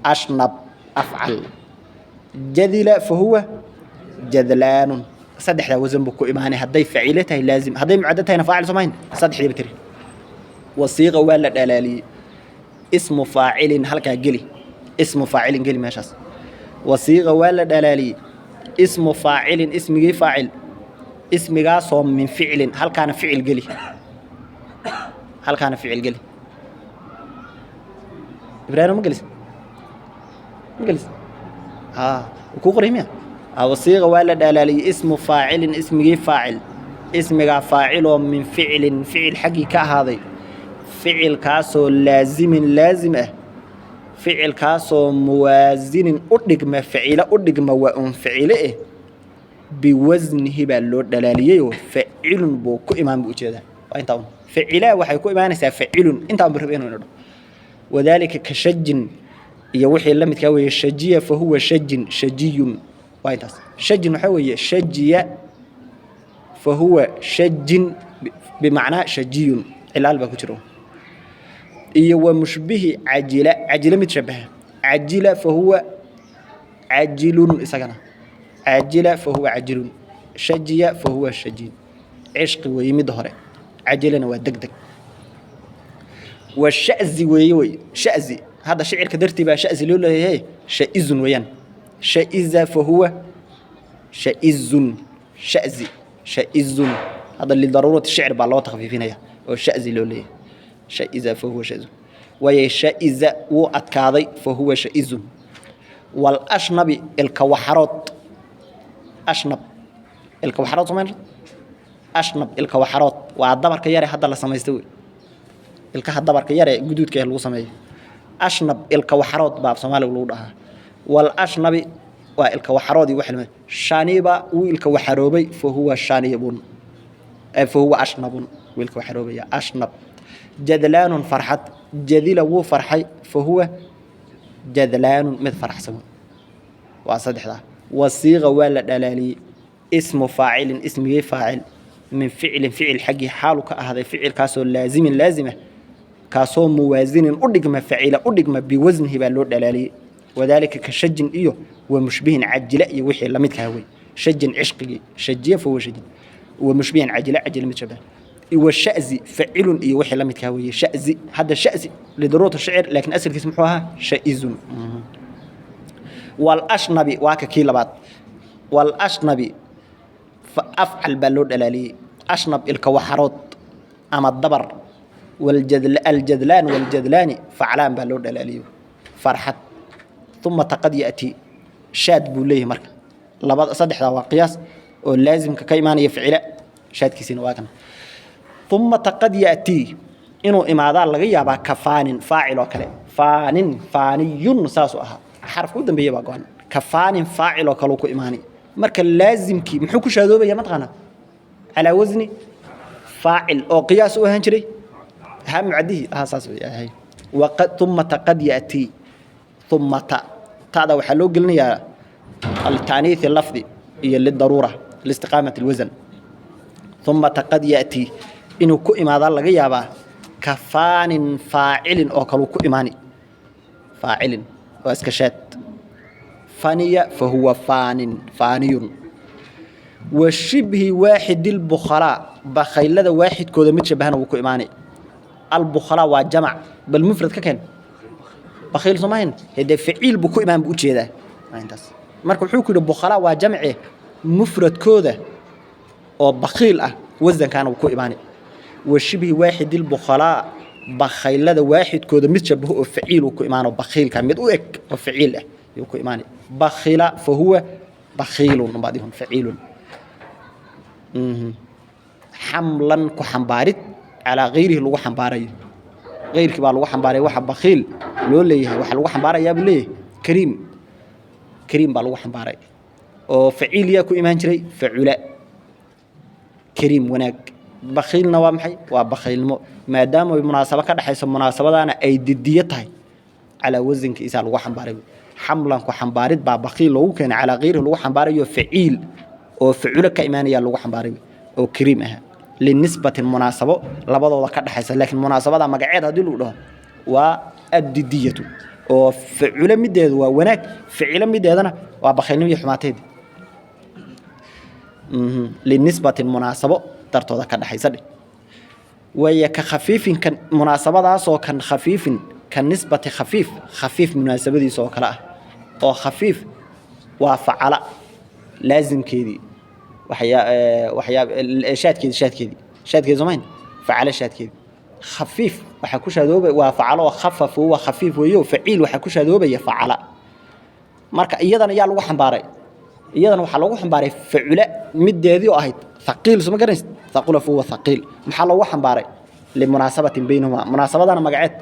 ashnab, afcal. Jadila fahuwa jadlaanun. Saddexdaa wasan buu ku imaanay hadday facile tahay laazim, hadday mucaddo tahayna faacil samayn. Saddexdiiba tiri. Wasiiqa waa la dhalaaliyey ismu faacilin, halkaa geli ismu faacilin, geli meeshaas. Wasiiqa waa la dhalaaliyey ismu faacilin, ismigii faacil, ismigaasoo min ficlin. Halkaana ficil geli, halkaana ficil geli. Ibraahim, ma gelis? Ma gelis? Haa, kuu qoray miya? Wasiiqa waa la dhalaaliyey ismu faacilin, ismigii faacil, ismigaa faaciloo min ficlin, ficil xaggii ka ahaaday, ficilkaasoo laazimin, laazim ah, ficilkaasoo muwaasinin u dhigma facilo, u dhigma, waa un ficile eh. Biwasnihi baa loo dhalaaliyeyoo facilun buu ku imaan buu ujeedaa. Waa intaa un. Facilaa waxay ku imaanaysaa facilun, intaa un bu rabe inuu inadho. Wadaalika ka shajin iyo wixii la midkaa weeye. Shajiya fahuwa shajin, shajiyun, waa intaas. Shajin waxaa weeye shajiya fahuwa shajin, bimacnaa shajiyun, cilaal baa ku jira. Iyo wa mushbihi cajila, cajila mid shabaha. Cajila fahuwa cajilun, isagana cajila fahuwa cajilun. Shajiya fahuwa shajin, cishqi weeye midda hore, cajilana waa deg deg. Wa shazi weeye, wey shazi. Hadda shicirka dartii baa shazi loo leeyahay, shaizun weeyaan. Shaiza fahuwa shaizun, shazi, shaizun. Hadda lidaruurati shicr baa loo takfiifinaya oo shazi loo leeyahay. Shaiza fahuwa shaizun waaye. Shaiza wuu adkaaday, fahuwa shaizun. Walashnabi ilka waxarood, ashnab ilka waxarood samayn. Ashnab ilka waxarood waa dabarka yare hadda la samaysta wey, ilkaha dabarka yare guduudka ee lagu sameeyo. Ashnab ilka waxarood baa af Soomaaliga lagu dhahaa. Walashnabi waa ilka waxarood iyo waxa. Shaniba wuu ilka waxaroobay, fahuwa shanibun, fahuwa ashnabun, wuu ilka waxaroobaya, ashnab. Jadlaanun farxad, jadila wuu farxay, fahuwa jadlaanun, mid faraxsan. Waa saddexdaa. Wasiiqa waa la dhalaaliyey ismu faacilin, ismigii faacil, min ficlin, ficil xaggii xaalu ka ahaaday, ficilkaasoo laazimin, laazima, kaasoo muwaasinin u dhigma facila, u dhigma. Biwasnihi baa loo dhalaaliyey. Wadaalika ka shajin iyo wa mushbihin cajila iyo wixii lamidkaa wey. Shajin cishqigii, shajiya fahuwa shajin. Wa mushbihin cajila, cajila mid shabah. Wa shazi facilun iyo wixii lamidkaa weeye. Shazi hadda shazi lidaruurati shicr, laakiin asalkiis muxuu ahaa? Shaizun. Walashnabi waa ka kii labaad. Walashnabi afcal baa loo dhalaaliyey. Ashnab ilka waxarood ama dabar. Aljadlaan waljadlaani faclaan baa loo dhalaaliyey, farxad. Uma taqad ya'ti shaad buu leeyahay. Marka labada saddexdaa waa qiyaas oo laazimka ka imaanaya ficila, shaadkiisina waa kan. Uma taqad ya'tii inuu imaadaa laga yaabaa kafaanin, faacil oo kale. Faanin, faaniyun saasuu ahaa, xarafka u dambeeya baa go-an. Kafaanin, faacil oo kale ku imaanay. Marka laazimkii muxuu ku shaadoobaya mataqaanaa? Calaa wasni faacil oo qiyaas u ahaan jiray ha mucadihi aha, saas way ahay. Waqad uma taqad ya'tii. Uma ta ta'da waxaa loo gelinayaa litaaniithi lafdi iyo lidaruura liistiqaamati alwasan. Uma taqad ya'tii inuu ku imaadaa laga yaabaa kafaanin, faacilin oo kaluu ku imaani. Faacilin waa iska shaad. Faniya fahuwa faanin, faaniyun. Wa shibhi waaxidi lbukhalaa, bakhaylada waaxidkooda mid shabahana wuu ku imaanay. Albukhalaa waa jamac, bal mufrad ka keen. Bakhiil soomahayn? Hede faciil buu ku imaan buu ujeedaa intaas. Marka wuxuu ku yidhi bukhalaa waa jamce, mufradkooda oo bakhiil ah wasankaana wuu ku imaanay. Wa shibhi waaxidi lbukhalaa, bakhaylada waaxidkooda mid shabaho oo faciil uu ku imaano, bakhiilka mid u eg oo faciil ah yuu ku imaanay. Bakhila fahuwa bakhiilun baadihun, faciilun. Xamlan ku xambaarid calaa gayrihi lagu xambaarayo, gayrkii baa lagu xambaaray. Waxa bakhiil loo leeyahay waxaa lagu xambaarayaa buu leeyahay kariim, kariim baa lagu xambaaray. Oo faciil yaa ku imaan jiray? Facula. Kariim, wanaag. Bakhiilna waa maxay? Waa bakhiilnimo. Maadaama ay munaasabo ka dhexayso, munaasabadaana ay didiyo tahay, calaa wasankiisaa lagu xambaaray. Xamlan, ku xambaarid baa bakhiil loogu keenay, calaa kayrihi lagu xambaarayo. Faciil oo faculo ka imaanaya lagu xambaaray oo kariim ah, linisbati munaasabo labadooda ka dhexaysa. Laakiin munaasabada magaceed haddii lagu dhaho waa addidiyatu, oo faculo mideedu waa wanaag, ficilo mideedana waa bakhiilnimo iyo xumaateed. Linisbati munaasabo dartooda ka dhexaysa dheh waaya. Ka khafiifin, kan munaasabadaasoo kan khafiifin, ka nisbati khafiif, khafiif munaasabadiisa oo kale ah. Oo khafiif waa facala laasimkeedii, waxyaa waxyaa shaadkeedi, shaadkeedi somayn, facala shaadkeedi. Khafiif waxaa ku shaadoobay waa facalo, oo khafaf waa khafiif weeyo. Faciil waxaa ku shaadoobaya facala. Marka iyadana yaa lagu xambaaray? Iyadana waxaa lagu xambaaray facula mideedii oo ahayd thaqiil. Soo ma garanaysid? Thaqula fahuwa thaqiil. Maxaa loogu xambaaray? Limunaasabatin baynahumaa. Munaasabadana magaceed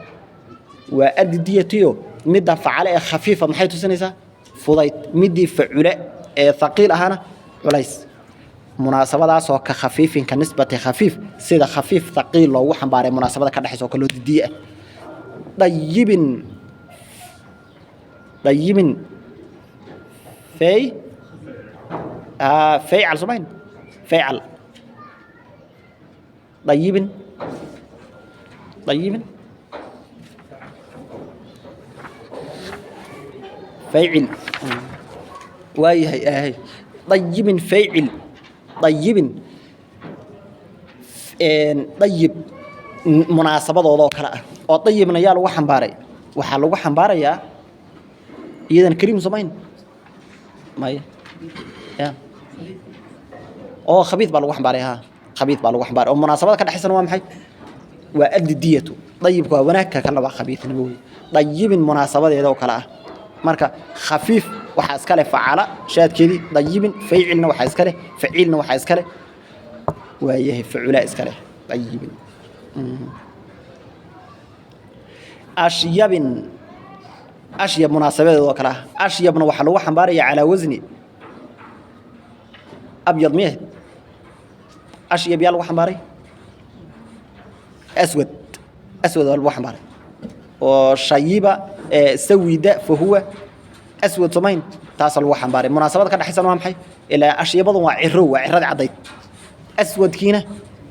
waa adidiyatiyo. Midda facale ee khafiifa maxay tusinaysaa? Fudayd. Midii facule ee thaqiil ahaana culays. Munaasabadaasoo ka khafiifin, ka nisbati khafiif, sida khafiif thaqiil loogu xambaaray munaasabada ka dhexaysa oo kaloo didiye ah. Dayibin, dayibin fay faycal somayn, faycal. Dayibin, dayibin faycil waayahay ahay. Dayibin faycil, dayibin, dayib munaasabadooda oo kale ah. Oo dayibna yaa lagu xambaaray? Waxaa lagu xambaarayaa iyadana kariim somayn maya ya, oo khabiid baa lagu xambaaray. Ha, khabiid baa lagu xambaaray. Oo munaasabada ka dhexaysana waa maxay? Waa addidiyatu. Dayibka waa wanaagka, kalena waa khabiidnimo wey. Dayibin munaasabadeeda oo kale ah. Marka khafiif waxaa iska leh facala shaadkeedii, dayibin faycilna waxaa iska leh, faciilna waxaa iska leh, waayahay, facula iska leh dayibin. Ashyabin, ashyab munaasabadeeda oo kale ah. Ashyabna waxaa lagu xambaaraya calaa wasni abyad miyahed. Ashyab yaa lagu xambaaray? Aswad. Aswad waa lagu xambaaray, oo shayiba sawida fahuwa aswad somayn, taasaa lagu xambaaray. Munaasabada ka dhexaysana waa maxay? Ilaa ashyabadu waa ciro, waa ciradii caddayd, aswadkiina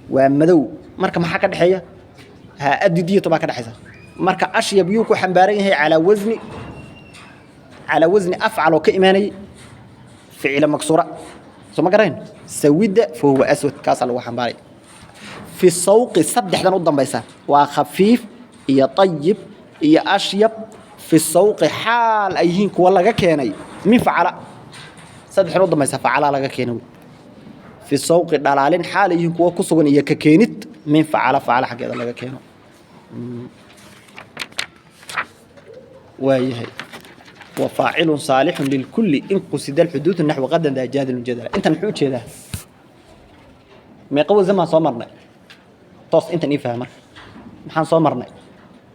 waa madow. Marka maxaa ka dhexeeya? Ha, adidiyatu baa ka dhexaysa. Marka ashyab yuu ku xambaaran yahay? Calaa wasni, calaa wasni afcal oo ka imaanayay ficila maksuura. Soo ma garayn? Sawida fahuwa aswad, kaasaa lagu xambaaray. Fi sawqi, saddexdan u dambaysa waa khafiif iyo ayib iyo ashyab. Fi sawqi xaal ay yihiin kuwa laga keenay min facala. Saddexdan u dambaysa facala laga keenay. Fi sawqi, dhalaalin xaal ay yihiin kuwa ku sugan iyo ka keenid min facala, facala xaggeeda laga keeno. Waayahay. وفاعل صالح للكل إن قصد الحدوث نحو غدا ذا جادل جدلا. Intan muxuu ujeedaa? Meeqa wasan baan soo marnay? Toos intan ii fahma. Maxaan soo marnay?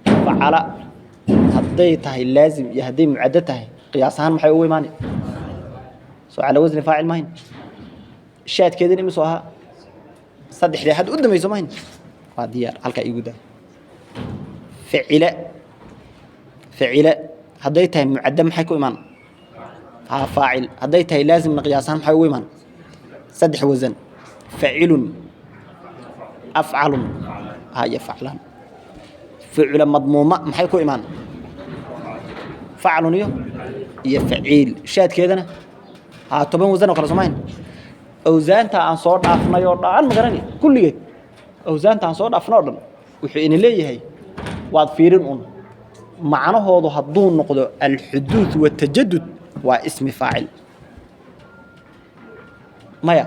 Facala hadday tahay laazim iyo hadday mucaddo tahay, qiyaas ahaan maxay ugu imaanay? Soo calaa wasni faacil mahayn? Shaadkeedina imisoo ahaa? Saddexdii hadda u dambayso mahayn? Waa diyaar, halkaa iigu daa. Ficile, ficile hadday tahay mucaddo maxay ku imaan? Ha, faacil. Hadday tahay laazimna qiyaas ahaan maxay ugu imaan? Saddex wasan: facilun, afcalun, ha, iyo faclan. Ficula madmuuma maxay ku imaan? Faclun iyo faciil. Shaadkeedana ha 10 wasan oo kale somayn. Awsaanta aan soo dhaafnay oo dhan ma garani? Kulligeed awsaanta aan soo dhaafnay oo dhan wuxuu ina leeyahay waad fiirin un macnahoodu. Hadduu noqdo alxuduud watajadud waa ismi faacil. Maya,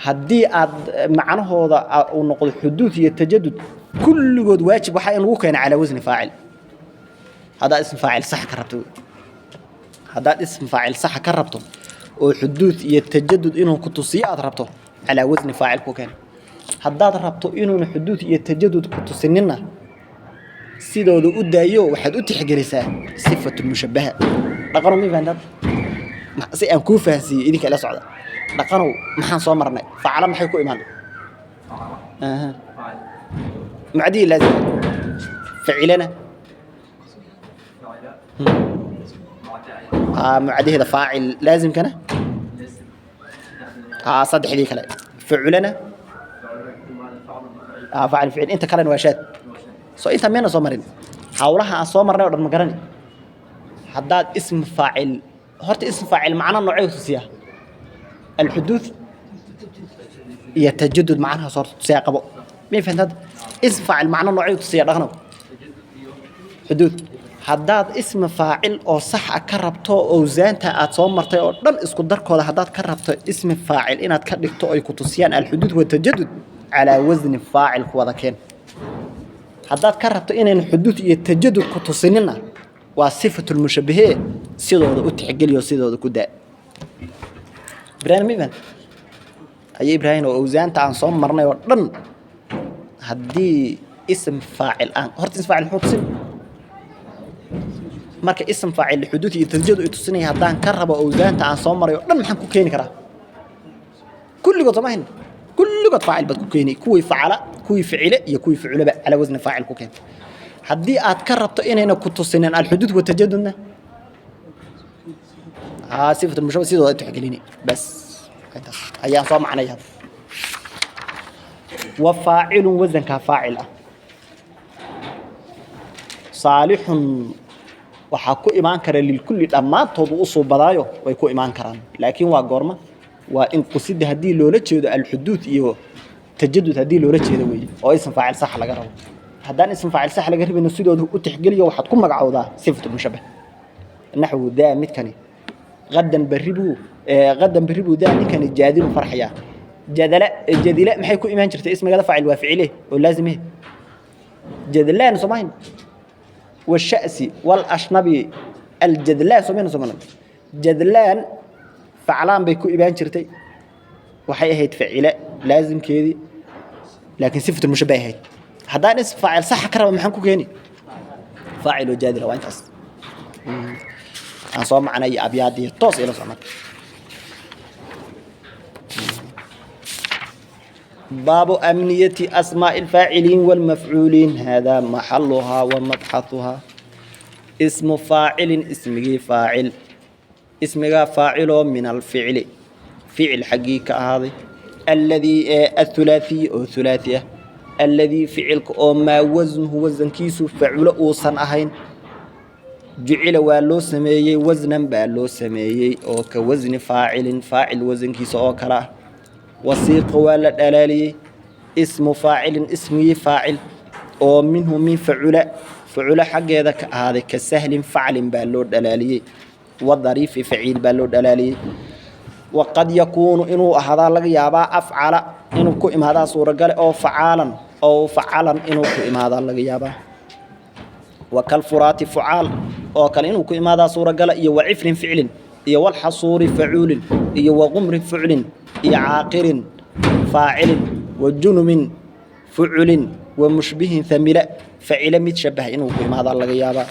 haddii aad macnahooda uu noqdo xuduud iyo tajadud, kulligood waajib waxaa in lagu keena calaa wasni faacil. Haddaad ismi faacil sax ka rabto, haddaad ismi faacil saxa ka rabto oo xuduud iyo tajadud inuu ku tusiyo aad rabto, calaa wasni faacil ku keena. Haddaad rabto inuuna xuduud iyo tajadud ku tusininna, sidooda u daayo, waxaad u tixgelisaa sifatu mushabbaha. Dhaqano ma fahantaad? Si aan kuu fahansiiyo, idinka ila socda. Dhaqanow, maxaan soo marnay? Facala maxay ku imaan? Aha. Mucadihii laazim. Facilana mucadaheeda faacil, laazimkana saddexdii kale. Faculana faacil, ficil, inta kalena waa shaad. Soo intaa miyana soo marin? Hawlaha aan soo marnay oo dhan ma garani. Haddaad ism faacil, horta ism faacil macno noocee tusiyaa? Alxuduud iyo tajadud macnahaas horta tusiyaa. Qabo, may fahamtad? Ism faacil macno noocee tusiyaa, dhaqnow? Xuduud. Haddaad ismi faacil oo sax ah ka rabto, owsaanta aad soo martay oo dhan isku darkooda haddaad ka rabto ismi faacil inaad ka dhigto ay ku tusiyaan alxuduud watajadud, calaa wasni faacil ku wada keen. Haddaad ka rabto inayn xuduud iyo tajadud ku tusinina, waa sifatulmushabahee, sidooda u tixgeliyo, sidooda ku daa. Ibrahim, ma fahamtay? Aye Ibrahim, oo owsaanta aan soo marnay oo dhan haddii ism faacil aan, horta ism faacil muxuu tusin? Marka ism faacil xuduud iyo tajadud ay tusinaya haddaan ka rabo, owsaanta aan soo maray oo dhan maxaan ku keeni karaa? Kulligood soo mahin? Kulligood faacil baad ku keeni, kuwii facala, kuwii ficile iyo kuwii ficilaba calaa wasni faacil ku keen. Haddii aad ka rabto inayna ku tusinin alxuduud watajadudna, sifat mushabah sidooda tixgelini. Bas, intaas ayaan soo macnay hadda. Wa faacilun, wasankaa faacil ah, saalixun waxaa ku imaan kara lilkulli, dhammaantood u suubadaayo way ku imaan karaan. Laakiin waa goorma? Waa in qusida haddii loola jeedo alxuduud iyo tajadud, haddii loola jeedo weeye, oo ism faacil sax laga rabo. Haddaan ism faacil sax laga rabayno, sidooda u tixgeliyo, waxaad ku magacowdaa sifatu mushabbah. Naxwu daa, midkani qadan berri buu, qadan berri buu, daa ninkani jaadilu farxayaa. Jadala, jadila maxay ku imaan jirtay? Ismigada faacil waa ficile oo laazime, jadlaan soomahin. والشأس والأشنبي الجدلان سمينا سمينا جدلان فعلان bay ku imaan jirtay. Waxay ahayd ficile laazimkeedii, laakiin sifatu mushabbah ahayd. Haddaan ism faacil sax ka raba, maxaan ku keeni? Faacil oo jaadila. Waa intaas aan soo macnay abyaadii. Toos ila soo marka. باب أمنية أسماء الفاعلين والمفعولين، هذا محلها ومبحثها. اسم فاعل، اسمه فاعل، اسمه فاعل من الفعل، فعل حقيقة هذا الذي الثلاثي أو ثلاثية، الذي فعلك أو ما وزنه، وزن كيسو فعل أوصن أهين، jucila waa loo sameeyey, wasnan baa loo sameeyey oo ka wasni faacilin, faacil wasankiisa oo kale ah. Wasiiqa waa la dhalaaliyey ismu faacilin, ismigii faacil oo minhu min facula, facula xaggeeda ka ahaaday, ka sahlin faclin baa loo dhalaaliyey, wadariifi faciil baa loo dhalaaliyey. Waqad yakuunu inuu ahaadaa laga yaabaa afcala inuu ku imaadaa suuragale, oo facaalan oo facalan inuu ku imaadaa laga yaabaa. Wakalfuraati fucaal oo kale inuu ku imaadaa suuragala, iyo wacifrin ficlin, iyo walxasuuri facuulin, iyo waqumrin fuclin, iyo caaqirin faacilin, wajunumin fuculin, wamushbihin hamila facile, mid shabaha inuu ku imaadaa laga yaabaa.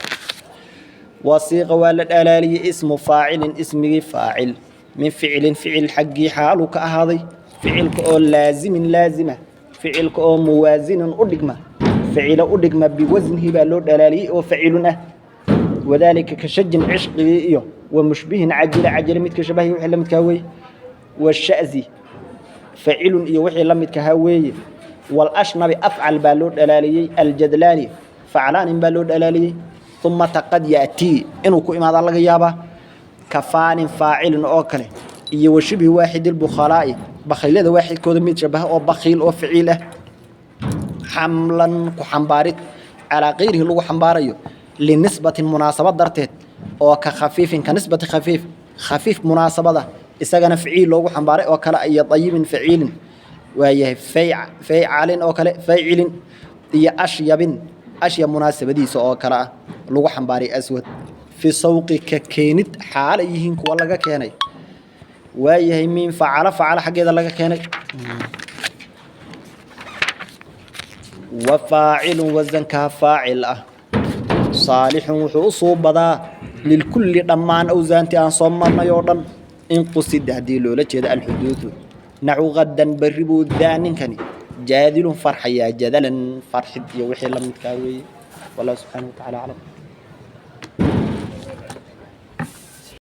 Wasiiqa waa la dhalaaliyey ismu faacilin, ismigii faacil min ficilin, ficil xaggii xaaluu ka ahaaday, ficilka oo laazimin laazima, ficilka oo muwaasinin u dhigma facilo, u dhigma biwasnihi baa loo dhalaaliyey oo facilun ah. Wadaalika ka shajin cishqigii, iyo wa mushbihin cajila, cajila midka shabahay, wixii la midkaa weeye, washazi facilun iyo wixii la midkahaa weeye. Walashnabi afcal baa loo dhalaaliyey, aljadlaani faclaanin baa loo dhalaaliyey. Uma taqad ya'tii inuu ku imaadaa laga yaabaa kafaanin faacilin oo kale, iyo wa shibhi waaxid albukhalaa'i, bakhiilyada waaxidkooda mid shabaha oo bakhiil oo ficiil ah. Xamlan ku xambaarid calaa kayrihi lagu xambaarayo linisbatin munaasabad darteed, oo ka khafiifin, ka nisbati khafiif, khafiif munaasabada isagana ficiil loogu xambaaray oo kale, iyo dayibin faciilin waayahay, faycalin oo kale, faycilin iyo ashyabin, ashyab munaasabadiisa oo kale ah lagu xambaaray aswad fi sawqi ka keenid xaalay yihiin kuwa laga keenay, waayahay, min facala, facala xaggeeda laga keenay. Wa faacilun, wasankaa faacil ah, saalixun wuxuu u suubadaa lilkulli dhammaan awsaantii aan soo marnay oo dhan. In qusida, haddii loola jeedo alxuduudu, naxwu gadan, berri buu, daa ninkani jaadilun, farxayaa, jadalan, farxid iyo wixii la midkaa weeye. Wallahu subxaanahu wa tacala aclam.